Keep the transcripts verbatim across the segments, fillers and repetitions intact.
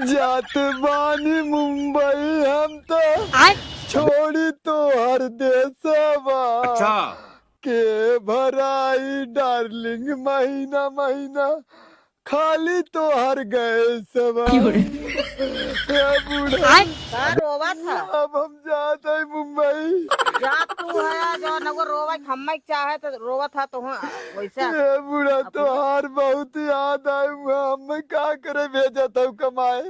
जात बानी मुंबई हम तो, आय? छोड़ी तोहर देशवा। अच्छा। के भराई डार्लिंग महीना महीना, खाली तोहर गैसवा। क्यों रे? ए बूढ़ा। आय? का रोवत ह? अब हम जात है मुंबई। जा तू है, जो न वो रोवत, हम्मे चाहे तो रोवत ह तो वैसे। ए बूढ़ा, अब तोहार बहुत याद आए हुआ, हम्मे का करे भेजत हऊ कमाए।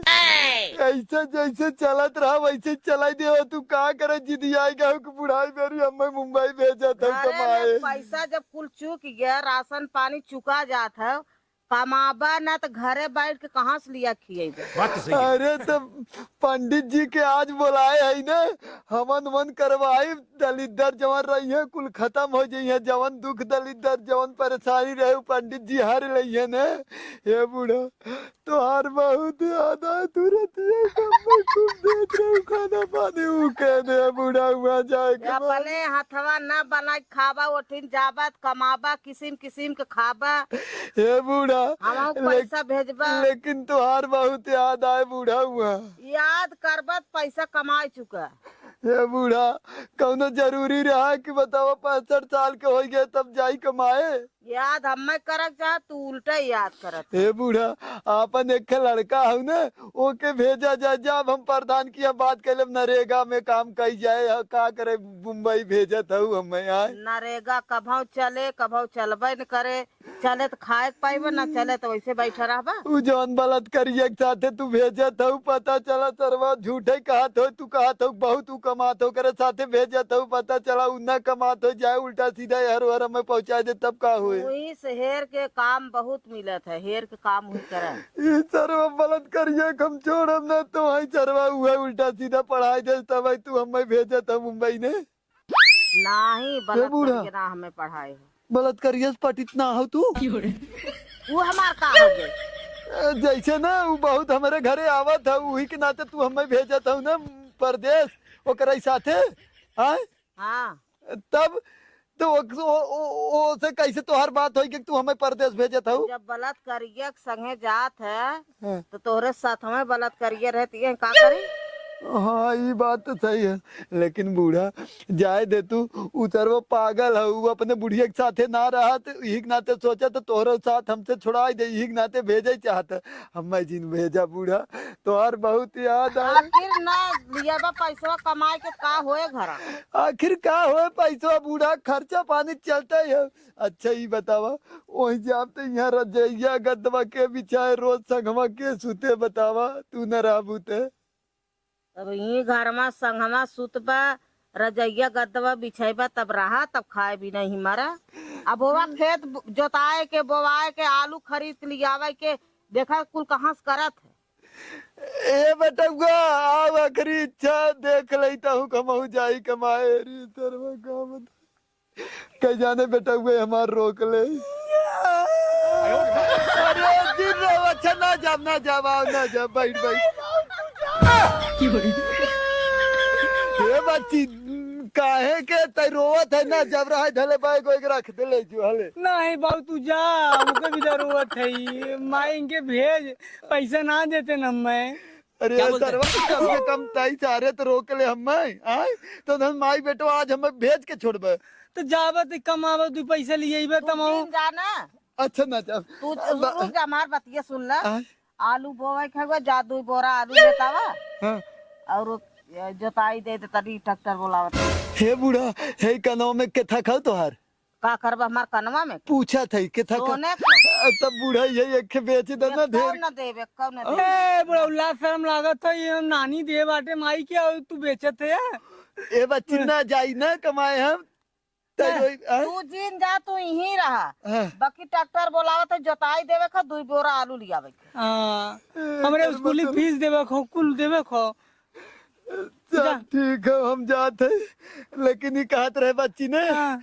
ऐसे जैसे चलत रहा वैसे चलाई देवा, तू का करे जिदियाई गए कि बुढ़ाई बेरी हम्मे मुंबई भेजत हऊ घरे में कमाए। पैसा जब कुल चूक गया, राशन पानी चुका जात है, कमाबा ना तो घरे बैठ के कहाँ से लिया खिएबा? बात तो सही है। अरे तो पंडित जी के आज बोलाए है ना, हवन उवन करवाई, दलिद्दर जवन रही है कुल खत्म हो जाई है, जवन दुख दलिद्दर जवन परेशानी रहे उ पंडित जी हर लई है ना। हे बूढ़ा, तोहार बहुत याद आए, तू रतिया कब में खूब देत रहू खाना पानी, ऊ कह दे बूढ़ा हुआ जाए के बाद। अपने हथवा ना बनाई खाबा, ओठिन जाबा, कमाबा, किसिम किसिम के खाबा। हे बूढ़ा, हमहू ले-, पैसा भेजबा। लेकिन तोहार बहुत याद आए बूढ़ा हुआ। याद करबा त पैसा कमाई चुका। हे बूढ़ा, कौनो जरूरी रहा कि बतावा पैंसठ साल के हो गए तब जाई कमाए? याद हम्मे करक चाह, तू उल्टा याद करत। हे बूढ़ा, आपन एक लड़का हऊ ना, ओके भेजा जाए। जब हम प्रधान की बात कैले, नरेगा में काम कई जाए, ह-, का करे, मुंबई भेजत हऊ हमें आए। नरेगा कभौ चले, कभौ चलबे न करे। चले त खाए के पाइबे, ना चले त वैसे बैठा रहबा। उ जौन बलात्कारिया के साथे तू भेजत हऊ, पता चला सरवा झूठे कहत हो, तू कहत हो बहुत उ कमात हो, ओकरे साथे भेजत हऊ, पता चला उ ना कमात हो, जाए उल्टा सीधा हर हर हमें पहुँचा दे, तब का होए? वही से हेर के काम बहुत मिलत है, हेर के काम हुई करे। ई सरवा बलात्कारिया के हम छोड़ब ना, तो वही सरवा उहे उल्टा सीधा पढ़ाई दे, तब तू हमें भेजत हो मुंबई ने। नाही, हे बूढ़ा। बलात्कारिया ना हमें पढ़ाए हो। बलात्कारिया से पटित ना हो तू? वो हमार का हो गए? ए, जैसे ना, वो बहुत हमारे घरे आवत है, वही के नाते तू हमें भेजत हऊ ना परदेश, ओकरा ही साथे, हाँ? हाँ। तब तो ओ, ओ, ओ, ओ से कैसे तोहार बात होई कि तू हमें परदेश भेजत हऊ? जब बलात्कारिया के संगे जात है, हाँ। तो तोहरे साथ में बलात्कारिया रहती है, का करी? हाँ, ई बात तो सही है, लेकिन बूढ़ा, जाए दे तू, उ सरवा पागल है, उ अपने बुढ़िया के साथे ना रहत, यही के नाते सोचा तो तोहरे साथ हमसे छुड़ाई दे, यही के नाते भेजे चाहत है। हमें जिन भेजा बूढ़ा, तोहार बहुत याद आए। आखिर ना लियाबा पैसवा कमाए के का होए घरा? आखिर का होए पैसवा बूढ़ा, खर्चा पानी चलते ही है। अच्छा ई बतावा, वही जाब तो यहाँ रजैया गद्दवा के बिछाए, रोज संगवा के सुते बतावा, तू न रहबू ते। अब ई घरमा संगवा सुतबा, रजैया गद्दवा बिछैबा, तब रहा, तब खाए भी नहीं मरा। अब होवा खेत ब-, जोताए के, बोवाए के, आलू खरीद के लियावे के, देखा कुल कहाँ से करत है। ए बेटउआ, आव आखिरी इच्छा देख लई, तहु कमहू जाई कमाए। रे सरवा का बता। कह जाने बेटउआ हमार रोक ले। अरे जिन रहो, अच्छा ना जाब, ना जाब, आओ ना जाब, बैठ, बैठ। ए बच्ची, काहे के तै रोवत है ना, जब रहा धले बैग वैग रख दे ले जो हले। नहीं बाबू तू जा, हमके भी जरूरत है, माई इनके भेज, पैसा ना देते ना मैं। अरे क्या बोलते सरवा, हैं? कम से कम तई सारे तो रोक ले हमें, आय? तो धन माई बेटो आज हमें भेज के छोड़बे। तो जाबे तो कमाबे, दू पैसा लिए अइबे तू तमाऊ। दिन जा ना। अच्छा ना जा। तू अब रुक जा, हमार बतिया सुन ले। आय? आलू बोवे के हवे, जा दू बोरा आलू लेतावा। हाँ। और ये जोताई दे दे तनी ट्रैक्टर बोलावत। हे बूढ़ा, हे कनवा में के था खाओ तोहार? का करबा हमार कनवा में? पूछत है, के था का? सोने का। अ, तब बूढ़ा ये एक के बेच दे ना, एक्कौ ढेर। न देब, एक्कौ न देब। ए, बुढ़ऊ, लाज शर्म लागत है, ये नानी दे बाटे माई के, और तू बेचत है यार। ए बच्ची, ना जाई ना कमाए हम। तै ए, रोई, हाँ? तू जीन जा, तू यहीं रहा। हाँ। बाकी ट्रैक्टर बोलावत है, जोताई देवे का, दुई बोरा आलू लियावे के। हाँ, ए, हमरे तब स्कूली तो फीस देवे खो, कुल देवे खो। चल, जा। ठीक है, हम जात है, लेकिन ये कहत रहे बच्ची ने, हाँ।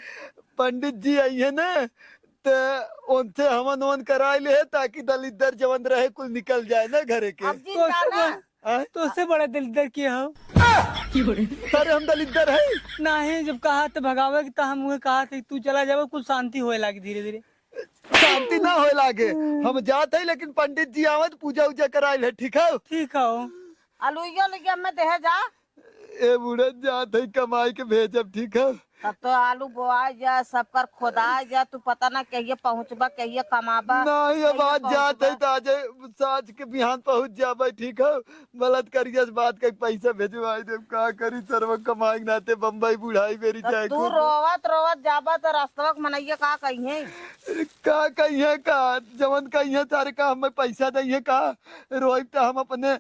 पंडित जी आई है ना, तो उनसे हवन वन कराई ले, ताकि दलिद्दर जवन रहे, कुल निकल जाए ना घरे के। अब जिन तो जा ना। आय? तो उससे बड़ा दलिद्दर के हो? अरे, हम दलिद्दर है? नहीं, जब कहा तो भगावे के, तो हम उहे कहा थे, तू चला जावे, कुछ शांति होए लागी धीरे धीरे। शांति ना होए लागे। हम जात है, लेकिन पंडित जी आवत, पूजा उजा कराइल है, ठीक है? ठीक है। अलुइयो लुइया में देहे जा। ए बुढ़न, जात है, कमाई के भेजब, ठीक है? तब तो आलू बोआ जा, सबकर खोदा जा, तू पता ना कहिए पहुँचबा, कहिए कमाबा, नहीं, अब कहिए आज जात है पहुँचबा। तो आज साँझ के बिहान पहुँच जाबे, ठीक है? मलत करिया से बात करके पैसा भेजवाई देब। का करी सरवा, कमाई के नाते बम्बई बुढ़ाई बेरी तब जाए तू को। रोवत रोवत जाबा तो रस्तवा के मनैया का कहिए? का कहिए का? जवन कहिए सारे का हमें पैसा दइए का? रोइब तो हम अपने, अ,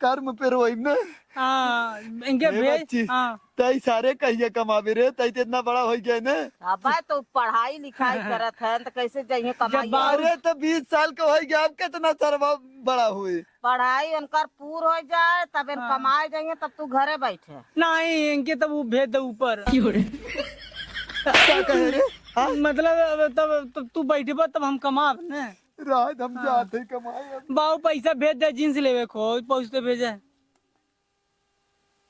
कर्म पे रोइब ना। हाँ, इनके ए भेज, बच्ची, हाँ। तई सारे कहिए कमाबे रे, तई तो इतना बड़ा होइ गए ने। अबे तो पढ़ाई लिखाई करत है, तो कैसे जइहे जब कमाई? बाहर अरे तो बीस साल के होइ गया, अब कितना सरवा बड़ा हुए? पढ़ाई उनकर पूर हो जाए, तब इन हाँ। कमाए जाइए, तब तू घरे बैठे। नहीं, इनके तब वो भेज दे ऊपर। का कहे रे? हाँ? मतलब, अब तब, तब तू बैठबा, तब हम कमाब ने। रात हम हाँ। जाते कमाए अब। बाऊ पैसा भेज दे, जींस लेवे को, पहुँचते भेजे।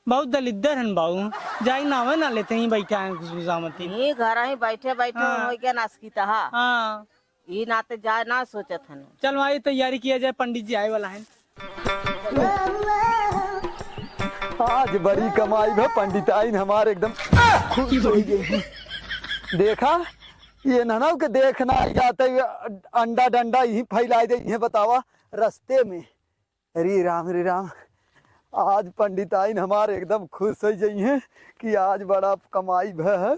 बहुत दलिद्दर हन बाऊ, जाई नावे ना लेते ही बैठा हैं खुशबू सामती। ये घर ही बैठे बैठे हाँ। हो गया नासकी तहा। हाँ। ई नाते जाए ना सोचत हन। चल भाई, तैयारी किया जाए, पंडित जी आए वाला है। आज बड़ी कमाई भा, पंडित आइन हमारे एकदम खुश हो गए। देखा, ये ननव के देखना आई जाते, अंडा डंडा यहीं फैलाई दे, यहीं बतावा रस्ते में। अरे राम रे राम, आज पंडित आइन हमार एकदम खुश होइ जइहें कि आज बड़ा कमाई भय है।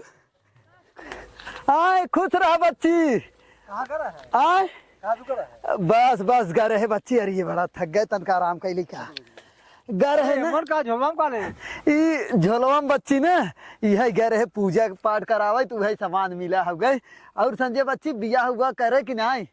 आए, खुश रह बच्ची। कहाँ कर रहा है? आए। कहाँ तू कर रहा है? बस, बस, गा रहे बच्ची, अरे ये बड़ा थक गए, तनका आराम कैली का। गा रहे अरे, ना? मन का झोलवा में का ले? ई झोलवा में बच्ची ना, इहे गा रहे पूजा पाठ करावे, तो उहे सामान मिला हो गए। और संजय बच्ची बियाह हुआ करे कि नहीं?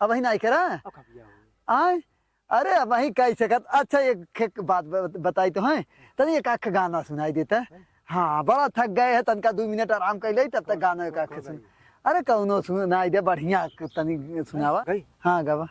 अबहीं नाहीं करा? अब कब बियाह होई? आय? अरे, अबहीं कई सकत। अच्छा, एक, एक बात ब-, बताई तो हैं। तनी एक आख गाना सुनाई देता। हैं? हाँ, बड़ा थक गए हैं, तनका दू मिनट आराम कर ले, तब तक कौन, गाना एक कौन, आख कौन सुन। गाई? अरे, कौनो सुनाई दे, बढ़िया तनी सुनावा। गाई? हाँ, गावा।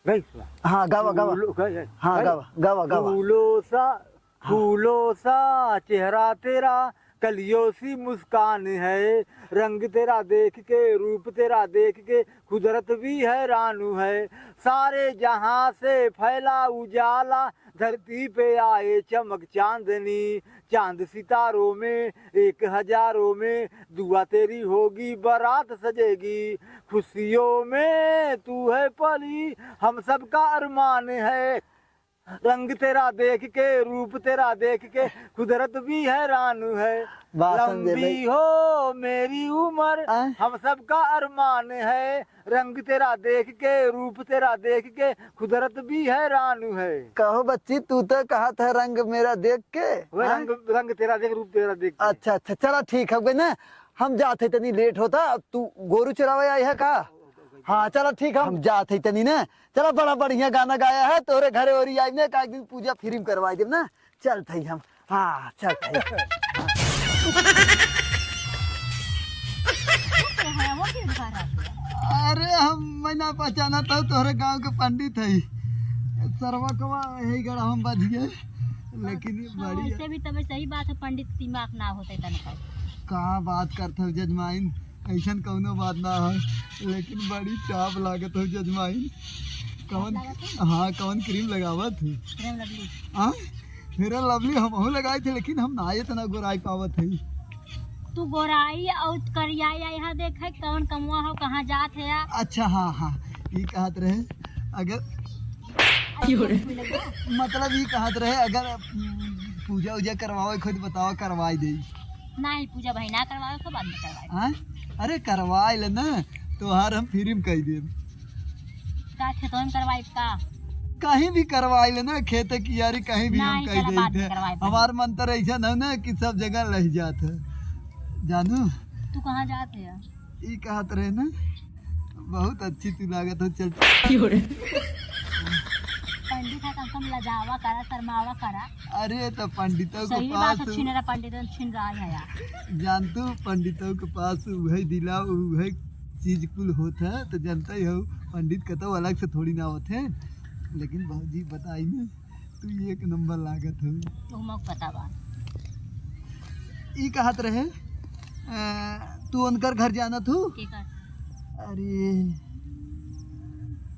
गाई सुना। हाँ, गावा, गावा। फूलो, गाई, गाई। हाँ, गाई। गावा, गावा, गावा। फूलों सा हाँ। फूलों सा चेहरा तेरा, कलियों सी मुस्कान है। रंग तेरा देख के, रूप तेरा देख के, कुदरत भी हैरान है। सारे जहां से फैला उजाला, धरती पे आए चमक चांदनी। चांद सितारों में, एक हजारों में, दुआ तेरी होगी, बारात सजेगी। खुशियों में तू है पली, हम सबका अरमान है। रंग तेरा देख के, रूप तेरा देख के, कुदरत भी हैरान है। वाह, संजय भाई। लंबी हो मेरी उम्र, आय। हम सबका अरमान है। रंग तेरा देख के, रूप तेरा देख के, कुदरत भी हैरान है। कहो बच्ची, तू तो कहत है रंग मेरा देख के, वह आय। रंग, रंग तेरा देख, रूप तेरा देख के। अच्छा, अच्छा, चला ठीक है, गए ना, हम जात है, तनी लेट होता, तू गोरू चरावे आई है का? हाँ, चला ठीक, हम जात है तनी ना, चला, बड़ा बढ़िया गाना गाया है, तोरे घरे ओरी आइब ना, एक दिन पूजा free में करवाई देब ना। चलत हई हम। हाँ, चलत हई। अरे, हम मैं ना पहचाना था, तोहरे गांव के पंडित हई। सरवा कवा यही गड़ा हम बच गए, लेकिन ये हाँ, बड़ी वैसे भी तबे सही बात है, पंडित दिमाग ना होते तनका। का बात करत हो जजमाइन? ऐसन कौनो बात ना है, लेकिन बड़ी चाप लागत हो जजमाइन। कौन? चाप लागत हो? हाँ, कौन cream लगावत हो? Fair and Lovely। हाँ, Fair and Lovely हमहू लगाई थे, लेकिन हम ना इतना गोराई पावत है। तू गोराई और करियाई, यहाँ देख है कौन कमुआ हो, कहाँ जात है यार? अच्छा, हाँ, हाँ, ये कहत रहे, अगर मतलब ये कहत रहे, अगर, उम, पूजा उजा करवावे खुद बतावा, करवाई दे। नाही, पूजा भाई ना करवावे, तो बाद में करवाई। हाँ? अरे करवाई ले ना, तोहार हम free में कई देब। का खेतवा में करवाई का? कहीं भी करवाई ले ना, खेत कियारी कहीं भी हम नाही, कई चला, बाद में देब। करवाई। हमार मंत्र ऐसा ना ना कि सब जगह लह जात है, जानू। तू कहाँ जात है? ई कहत रहे ना, बहुत अच्छी तू लागत हो, चल। पंडित है, कम से कम लजावा करा, शर्मावा करा। अरे, तो पंडितों के सही बात पास है, छिनरा पंडित छिन रहा है यार। जानतू, पंडितों के पास उहे दिला, उहे चीज कुल होत है, तो जानते ही हो, पंडित कतो अलग से थोड़ी ना होत है। लेकिन भौजी बताई ना, तू एक नंबर लागत हो। तू मौक पता बा। ई कहत रहे, अ, तू उनकर घर जानत हो? केकर? अरे,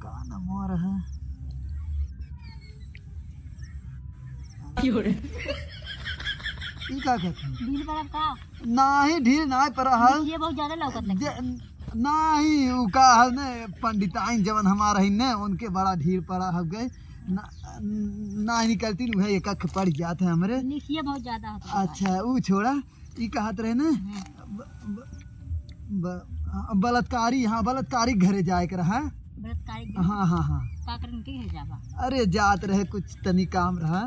का नाम हो रहा? क्यों रे? ई का कहत है? ढील पड़ा का? नाही, ढील नाही पड़ा है। ये बहुत ज्यादा लौकत लगे। जे-, नाही, उ का है ने, पंडिताइन जवन हमार है ने, उनके बड़ा ढील पड़ा है गए। ना, नाही निकलती, उहे एक अख पड़ जात है हमरे। लिखिए बहुत ज्यादा होता है। अच्छा, उ छोड़ा। ई कहत रहे ना, हम्म। ब-, ब-, ब-, हाँ, बलात्कारी, हाँ, बलात्कारी घरे जाए के रहा। बलात्कारी घरे? हाँ, हाँ, हाँ। का करे उनके घरे जाबा? अरे, जात रहे, कुछ तनी काम रहा।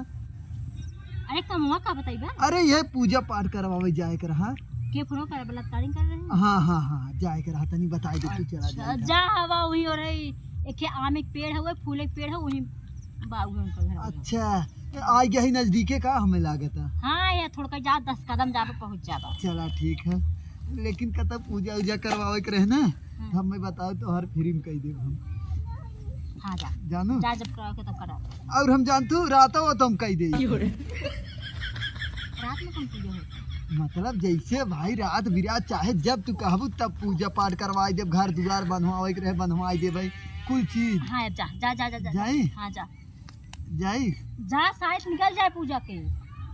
अरे, कमवा का बताइबा? अरे, ये पूजा पाठ करवावे जाए के रहा। के फोन करे, बलात्कारी कर रहे हैं? हाँ, हाँ, हाँ, जाए के रहा, तनी बताई दे, तू चला अच्छा, जाए के। जा हवा वही और है, एक आम एक पेड़ है, फूल एक पेड़ है, वही बाबू उनका घर वाला। अच्छा, तो आ गया ही नजदीके का, हमें लागत है। हाँ, या थोड़का जा, दस कदम जाबे पहुँच जाबा। चला ठीक है, लेकिन कतब पूजा उजा करवावे के रहे ना, हम्म। हमें बताओ तो हर फ्री में कह देब हम। हाँ जा। जानू? जा जब करावे के तब करा। और हम जानतू रात हो तो हम कह दे। रात में कौन पूजा होता? मतलब जैसे भाई रात बिरात चाहे जब तू कहबू तब पूजा पाठ करवाई देब, घर दुआर बनवावे के रहे बनवाई देब भाई, कुल चीज। हाँ, जा, जा, जा, जा, जा। जाई? हाँ, जा। जाई? जा, साइड निकल जाए पूजा के।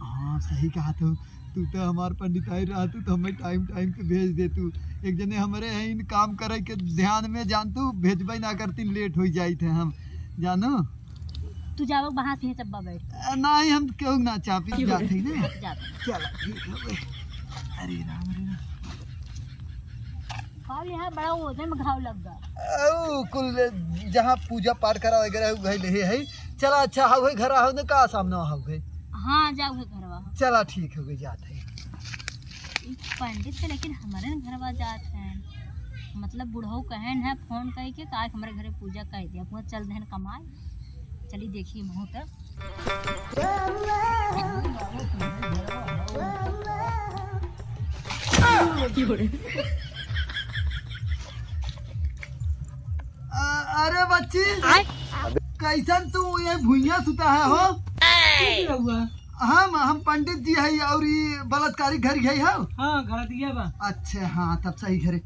हाँ, सही कहा तू। तू तो हमार पंडिताई रहतू तो हमें टाइम टाइम पे भेज देतू। एक जने हमरे हैं इन काम करे के ध्यान में जानतू, भेजबे ना करती, लेट हो जाई थे हम, जानो? तू जाओ वहाँ से चब्बा बैठ। अ, नाही, हम केहू ना चापी जात है ना। जा। चला, ठीक है बे। अरे राम, अरे राम। बाबू, यहाँ बड़ा ओझे में घाव लग गया। ओ, कुल जहाँ पूजा पाठ करा वगैरह है, उहे ले है। चला, अच्छा, हाउ है, घर आओ ना, का सामने हाउ है। हाँ, जाओ है घरवा। चला, ठीक है, जात है। ई पंडित के लेकिन हमारे न घरवा जात है, मतलब बुढ़ऊ कहन है, फोन कह के का हमारे घरे पूजा कह दे, अपना चल देहन कमाए। चली देखी मुँह तक। अ-, अरे बच्ची, आय? कैसन तू ये भुइया सुता है हो? ए! हम, हम पंडित जी है और ये बलात्कारी घर गई है। हाँ, घर दिया बा। अच्छा, हाँ, तब सही घरे।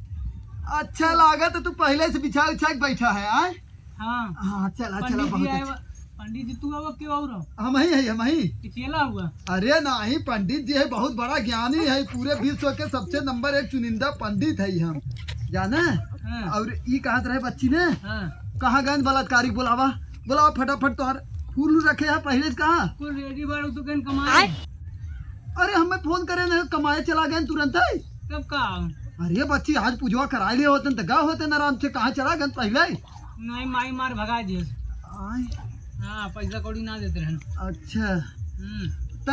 अच्छा, लागत तू पहले से बिछा उछा के बैठा है, आय? हाँ। हाँ, चला, चला, पंडित जी बहुत आए अच्छा। बा-, पंडित जी तू आवा, क्यों और हो? हम ही है, हम ही। कि चेला हुआ? अरे नाही, पंडित जी है, बहुत बड़ा ज्ञानी है, पूरे विश्व के सबसे नंबर एक चुनिंदा पंडित है हम, जाने? हाँ। और ई कहत रहे बच्ची ने, हाँ। कहाँ गए बलात्कारी के बुलावा? बुलावा फटाफट, तोहर फूल रखे है पहले से कहाँ? कुल रेडी बाड़ू तो कहीं कमाए। अरे हमें फोन करे ना, कमाए चला गए तुरंत ही। तब का? अरे बच्ची, आज पूजवा कराए लिए होते न तो गा होते न आराम से, कहाँ चला गए पहले? नहीं, माई मार भगा दिए। आय। हाँ, पैसा कौड़ी ना देते रहन। अच्छा। हम्म। त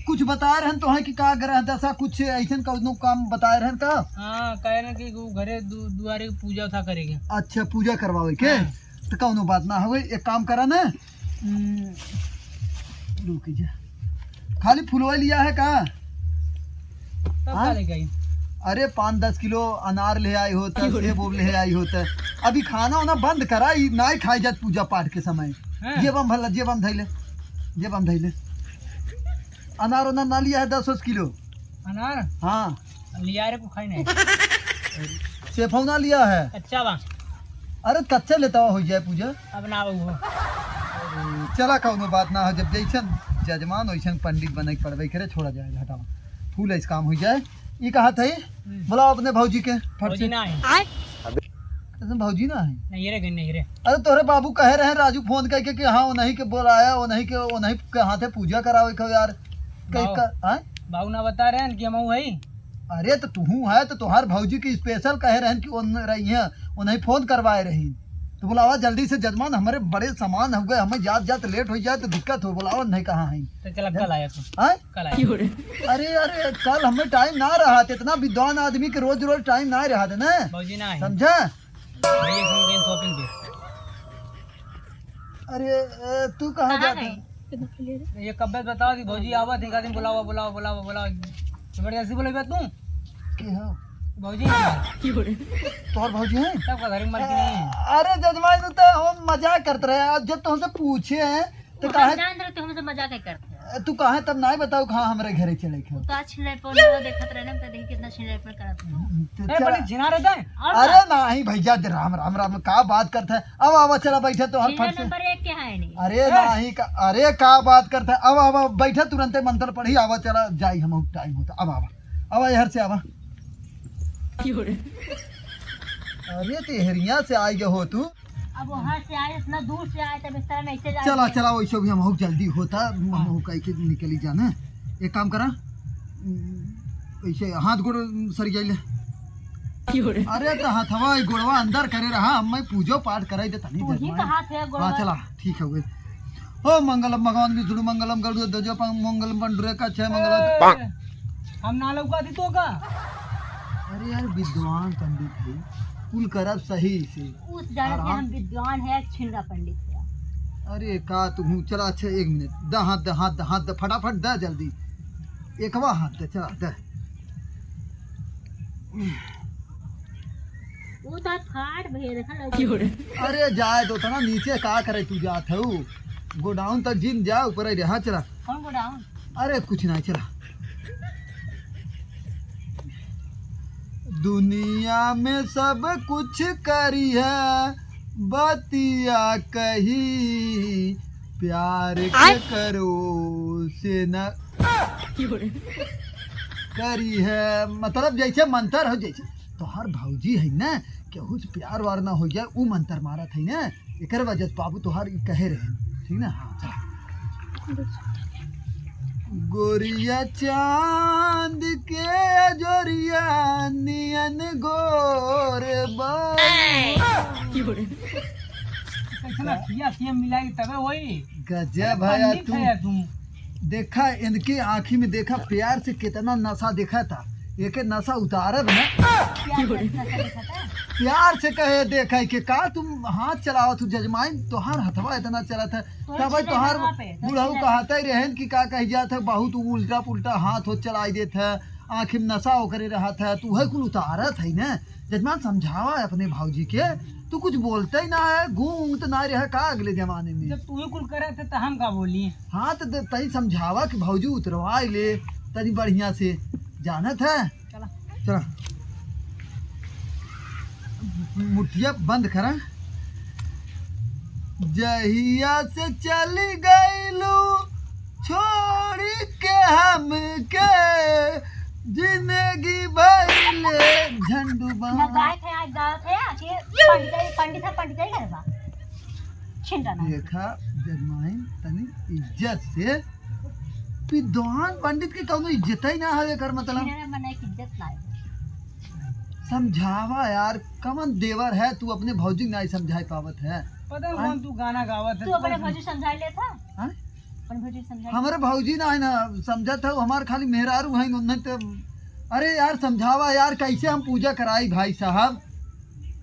कुछ बताए रहन तो है कि का ग्रह दशा, कुछ ऐसन कौनो काम बताए रहन का? हाँ, कहे रहन कि वो घरे दु-, दुआरे की पूजा था करेंगे। अच्छा, पूजा करवावे के? हाँ। तो कौनो बात ना होवे, एक काम करा ना, हम्म, रुक जा, खाली फुलवा लिया है का? तब का हाँ? लेके आई? अरे, पाँच दस किलो अनार ले आई होता, सेब ओब ले आई होता। अभी खाना वाना बंद करा, ई नाई खाई जात पूजा पाठ के समय। हाँ। जेब में भला, जेब में धइले, जेब में धइले। अनार उनार ना लिया है दस दस किलो? अनार? हाँ। लिया रे, को खाई नहीं। सेफौना लिया है? कच्चा बा। अरे कच्चा लेता हुआ हो जाए पूजा। अब ना बा वो। अरे, चला कौनो बात ना हो, जब जैसन जजमान वैसन पंडित बने के पड़बे करे, छोड़ा जाए, हटावा। फूल इस काम हो जाए। ई कहा था, हम्म। बुलाओ अपने भौजी के, फट भौजी से। ना है। कैसे भौजी ना है? नहीं रे, नहीं रे। अरे तोहरे बाबू कहे रहे राजू फोन करके कि हाँ, उन्हीं के बोलाया, उन्हीं के, उन्हीं के हाथे पूजा करावे के यार। कहीं बाबू, का, हाँ? बाबू ना बता रहे हैं कि हम वही। अरे तो तू है तो तोहार भौजी की स्पेशल कहे रहन कि उन रही हैं, उन्हीं फोन करवाए रही। तो बुलावा जल्दी से जजमान, हमारे बड़े सामान हो गए, हमें जात जात लेट हो जाए तो दिक्कत हो, बुलावा नहीं कहाँ है। तो चला कल आया तू। हाँ? कल आया। अरे अरे कल हमें टाइम ना रहा, इतना विद्वान आदमी के रोज रोज टाइम ना रहा था ना। भौजी ना है। समझा? भैया हम गए शॉपिंग पे। अरे ए, तू कहाँ कहाँ जाता? गई? ये कब्बे बताओ कि भौजी आवत है, कहती बुलावा, बुलावा, बुलावा, बुलावा। जबरदस्ती बोले बे तू? के हो? भौजी। तोहर भौजी है? सबका घर में मलकिन है। अरे जजमान, तू तो हम मजाक करत रहे। आज जब तुमसे पूछे हैं, तो वो काहे हम जान रहे, तू हमसे मजाक ही करते हैं। तू काहे तब नाहीं बताऊ कहाँ हमरे घरे चले के? तो आज छिनराई पर वो देखत रहे ना, तो देखी कितना छिनराई पर करत हो। तो ए, चला। बड़ी झिना रहता है। और अरे का? नाहीं भैया, दे राम, राम, राम, का बात करत है? अब आवा, चला बैठे तो हर झिना फट से। नंबर एक के है नहीं। अरे ए। नाहीं का, अरे का बात करत है? अब आवा, बैठे तुरंते मंत्र पढ़ी, आवा, चला जाई, हम टाइम होता। अब आवा, आवा, यहाँ से आवा। क्यों रे? अरे तेहरिया से आई हो तू। अब वहाँ से आए, इतना दूर से आए, तब इस तरह नहीं से जाए। चला, चला, वैसे भी हम हो जल्दी होता, हम हो कह के निकली जाना। एक काम करा, वैसे हाथ गोड़ सर जाइले। अरे तो हथवा ई गोड़वा अंदर करे रहा, हम मैं पूजो पाठ कराई दे तनी तू ही जजमान। कहा थे गोड़वा। हाँ, चला, ठीक है, वही। ओ मंगलम भगवान विष्णु मंगलम गरुड़ ध्वज मंगलम पंडुरे का छह मंगल। ए, हम ना लौका दी तो का? अरे यार, विद्वान पंडित है, कुल करब सही से। उस जाने से आराम। हम विद्वान है, छिनरा पंडित है। अरे का तू हूँ, चला, अच्छा, एक मिनट, द हाथ, द हाथ, द हाथ, द, फटाफट द जल्दी, एकवा हाथ द, चला द। वो तो फाड़ भैया, देखा लौका। अरे जाए तो, तना नीचे का करे तू जात हऊ? गोडाउन तक जिन जा, ऊपर ही रहा, चला। कौन गोडाउन? अरे कुछ नहीं, चला। दुनिया में सब कुछ करी है, बतिया कही प्यार के आय। करो से न करी है, मतलब जैसे मंत्र हो, जैसे तोहार भौजी है ना, केहू से प्यार वार ना हो जाए, ऊ मंत्र मारत है ना, एकर वजह से बाबू तोहार ई कहे रहे, ठीक ना? हाँ, चला। गोरिया चांद के अजोरिया नियन गोर बा। कैसन अखिया अखिया मिलाई तबे वही। गजब है यार पंडित तू। है तू। देखा इनकी आँखी में, देखा प्यार से कितना नशा देखा था, एके नशा उतारब ना। प्यार से नशा देखा था? प्यार से कहे देखा कि का तुम हाथ चलावत हो जजमाइन, तोहार हथवा इतना चलत है। तोहरे तब छेदा तोहार जगह पे, तोहरे बुढ़ऊ छेदा कहता ही रहन कि का कही जात है, बहुत उल्टा पुल्टा हाथ हो चलाई देत है, आँखी में नशा ओकरे रहत है, तू है कुल उतारत है ना। जजमान समझावा अपने भौजी के, तू कुछ बोलते ही ना है, गूंग तो ना रहे का अगले जमाने में। जब तू ही कुल करे थे तो हम का बोली? हाँ तो दे-, तई समझावा कि भौजी उतरवाई ले तनी बढ़िया से, जानत है? चला। चला। मुठिया बंद करा। जहिया से चली गईलू छोड़ के हमके, जिंदगी भइले झंडू ना बाम। गाय थे, आज गाय थे, आके पंडित, पंडित है, पंडित ही करबा। छिन रहा ना। देखा जजमाइन, तनी इज्जत से, विद्वान पंडित के कौनो इज्जत ही ना हवे, कर मतलब। छिन रहा, मने एक इज्जत ना है। समझावा यार, कवन देवर है तू, अपने भौजी के नाई समझाई पावत है। पता है हाँ? कौन तू गाना गावत है, तू तू अपने बस भौजी समझाई लेता? हाँ? अपन भौजी समझाई। हमरे भौजी ना है ना समझत है, हमार खाली मेहरारू है, उन्हें तो। अरे यार समझावा यार, कैसे हम पूजा कराई भाई साहब?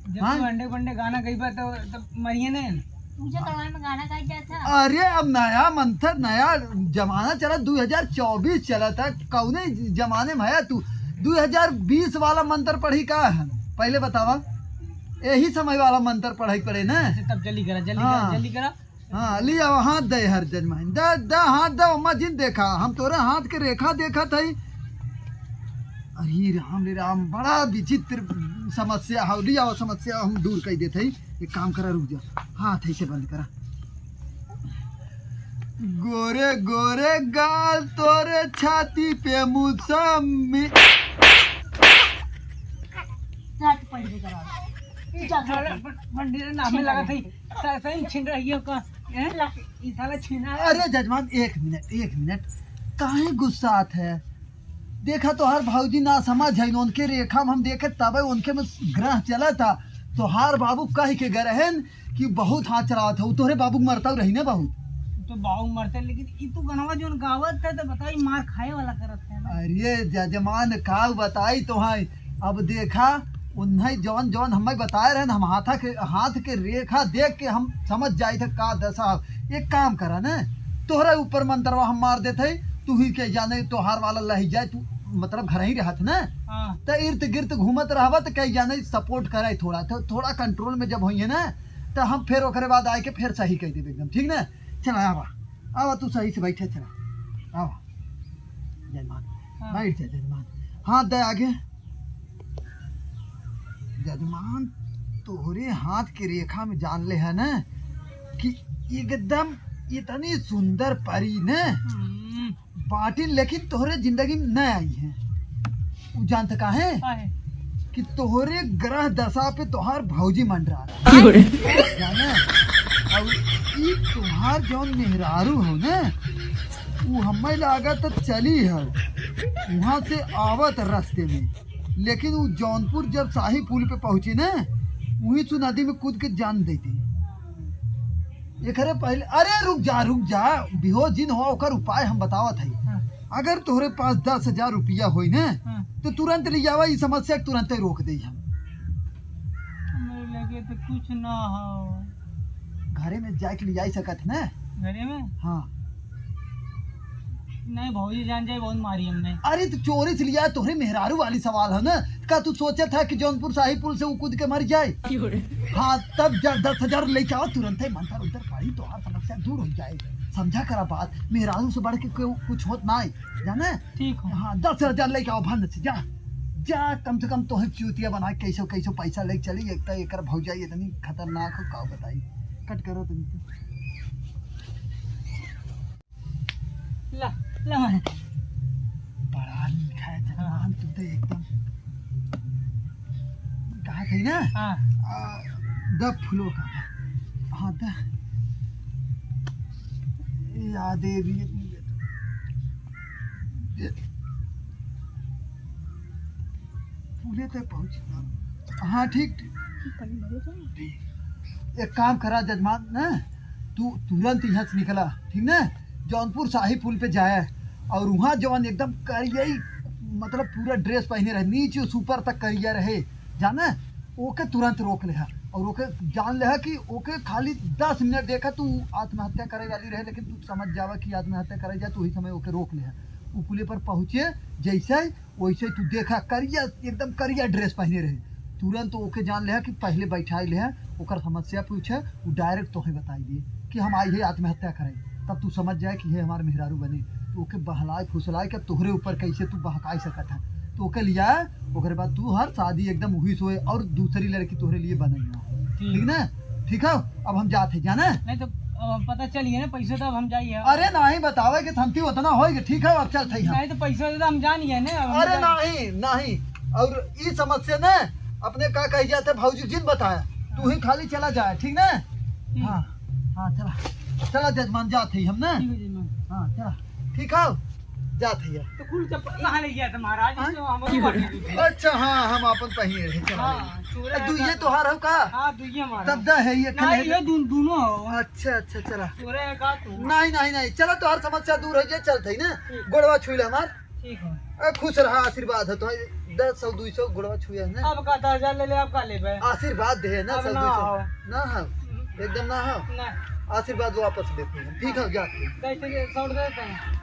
जब हाँ? तू अंडे बंडे गाना गईबा तो, तो मरिए ने। पूजा करवाए में गाना गाई जात है। अरे अब नया मंत्र, नया जमाना चला, दो हज़ार चउबीस चला था, कौने जमाने में है तू? दो हज़ार बीस वाला मंत्र पढ़ी का है? पहले बतावा, यही समय वाला मंत्र पढ़ाई पड़े ना। अच्छा, तब जल्दी करा, जल्दी हाँ। करा, जल्दी करा। हाँ, लिया हाथ दे हर जजमाइन। द, द, हाथ द, ओमा जिन देखा। हम तोरे हाथ के रेखा देखत हई। अरे राम रे राम, बड़ा विचित्र समस्या है। लिया वो समस्या हम दूर कर देत हई। एक काम करा, रुक जा। हाथ ऐसे बंद करा। गोरे गोरे गाल तोरे छाती पे मौसमी। जा तू पढ़ दे करा। जा, जा, साला जा। पंडित नामे लगा था। स-, सही छिन रही हो का? हैं? ला। ई साला छिना है। अरे जजमान, एक मिनट, एक मिनट, काहे गुस्सात है? देखा तोहार भौजी ना समझ है, उनके रेखा में हम देखे तबे उनके में ग्रह चला था। तोहार बाबू कह के गए रहन कि बहुत हाथ चलावत है, तोहरे बाबू के मरता रही ना बहुत। तो बाबू मरते, लेकिन ई तू गनवा जोन गावत है तो बताई मार खाए वाला करत है ना। अरे जजमान का बताई तोहाई, अब देखा, उन्हें जौन, जौन हमें बताए रहन, हम हाथा के, हाथ के रेखा देख के हम समझ जाइत है का दशा। एक काम करा न, तोहरे ऊपर मंतरवा हम मार देत है, तू ही के जाने तोहार वाला लही जाए, तू मतलब घर ही रहत न, हाँ। त इर्द गिर्द घूमत रहबा त कई जाने support करे थोड़ा, तो थोड़ा control में जब होइए न, त हम फिर ओकरे बाद आए के फिर सही कह देबे एकदम, ठीक न? चला आवा, आवा तू सही से बैठे, चला। आओ जजमान, हाँ। बैठ जा जजमान। हाथ दे आगे। जजमान, तोहरे हाथ के रेखा में जान ले है ना कि एकदम इतनी सुंदर परी ने हम्म। बाटिन, लेकिन तोहरे जिंदगी में न आई है। उ जानत काहे? काहे? कि तोहरे ग्रह दशा पे तोहार भौजी मंडरा रहा। क्यों रे? जाने? और ई तोहार जौन मेहरारू हो ना, उ हमें लागत चली हो, वहाँ से आवत रस्ते में, लेकिन उ जौनपुर जब शाही पुल पे पहुँची ना, वहीं से नदी में कूद के जान दे दी। एकरे पहले, अरे रुक जा, रुक जा, बेहोश जिन हो, ओकर उपाय हम बतावत हई। हाँ। अगर तोहरे पास दस हजार रुपया होई ना, हाँ। तो तुरंत ले जावा, ई समस्या के तुरंते रोक दे हम। मेरे लगे तो कुछ ना हो। घरे में जाके ले जा सकत है ना? घरे में? हाँ। नहीं, भौजी जान जाए, बहुत मारी हमने। अरे, तो चोरी से लिया, तोहरे मेहरारू वाली सवाल है ना? का तू सोचत है कि जौनपुर शाही पुल से उ कूद के मर जाए? हाँ, तब जा, दस हजार लेके आओ, तुरंते मंतर उंतर पड़ी, तोहार समस्या दूर हो जाए। समझा करा बात, मेहरारू से बढ़ के कोई कुछ होत ना है, जाने? ठीक हो। हाँ, दस हजार लेके आओ, भंड से जा, जा, कम से कम तोहे चूतिया बना के कैसो कैसो पैसा लेके चली। एक तो एकर भौजाई इतनी खतरनाक हो, का बताई। कट करो तुम। ला, ला मारे। बड़ा नीक है जजमान, तू तो एकदम कहा थी ना? हाँ। आ, द फूलो का। हाँ, द। या देवी। पूरे तक पहुँच। हाँ, ठीक, ठीक। एक काम करा जजमान ना, तू तुरंत यहाँ से निकला, ठीक ना? जौनपुर शाही पुल पे जाए और वहाँ जौन एकदम करिया ही, मतलब पूरा ड्रेस पहने रहे, नीचे से ऊपर तक करिया रहे, जाना? ओके तुरंत रोक लेहा और ओके जान लेहा कि ओके खाली दस मिनट देखा, तू आत्महत्या करे वाली रहे, लेकिन तू समझ जावा कि आत्महत्या करे जा, तो वही समय ओके रोक लेहा। उ पुले पर पहुँचे, जैसे वैसे तू देखा, करिया, एकदम करिया ड्रेस पहने रहे। तुरंत ओके जान लेहा कि पहले बैठाई लेहा, ओकर समस्या पूछे, उ डायरेक्ट तोहे बताई दे कि हम आई है आत्महत्या करे। तब तू समझ जाए कि ये हमार मेहरारू बने। तो ओके बहलाए फुसलाए के तोहरे ऊपर कैसे तू बहकाई सकत है, तो ओके लिया, ओकरे बाद तू हर शादी एकदम उही सोए और दूसरी लड़की तोहरे लिए बनई ना। ठीक। ठीक ना? ठीक है, अब हम जात है, जाना? नहीं तो अब हम पता चलिए ना, पैसे तो अब हम जाइए। अरे नहीं, बतावे के थमती उतना होई के, ठीक है, अब चलत है हम। नहीं तो पैसे तो हम जानिए ना, अब हम अरे जाइए। नहीं, नहीं, और ई समस्या ना अपने का कही जाते भौजी जिन बताया, तू ही खाली चला जाए, ठीक ना? ठीक। हाँ, हाँ, चला, चला जजमान, जात है हम ना। ठीक है जजमान। हाँ, चला, ठीक है, जात है। तो कुल चप्पल कहाँ ले गया था महाराज? हाँ? तो हम लोग बांट दीजिए। अच्छा, हाँ, हम अपन पहिने रहे, चला हाँ, ले। चोरा तो है ये का? तोहार हो का? हाँ, दुइये हमारा। तब दा है, ये ना, खले ये दू-, दोनों हो। अच्छा, अच्छा, चला। चोरा है का तू? नहीं, नहीं, नहीं, चला, तोहार समस्या दूर हो जाए, चलत है ना। ठीक। गोड़वा छुई ले हमार। ठीक है। ए, खुश रहा, आशीर्वाद है तो दस सौ, दुई सौ गोड़वा छुए है ना। अब का दस हजार ले ले, अब का लेबे? आशीर्वाद दे ना, अब सौ, ना दुई सौ। हो। ना हो, हम्म। एकदम ना हो। ना। आशीर्वाद वापस लेते हैं, ठीक है, जाते हैं। कैसे ये सौ दे देते हैं?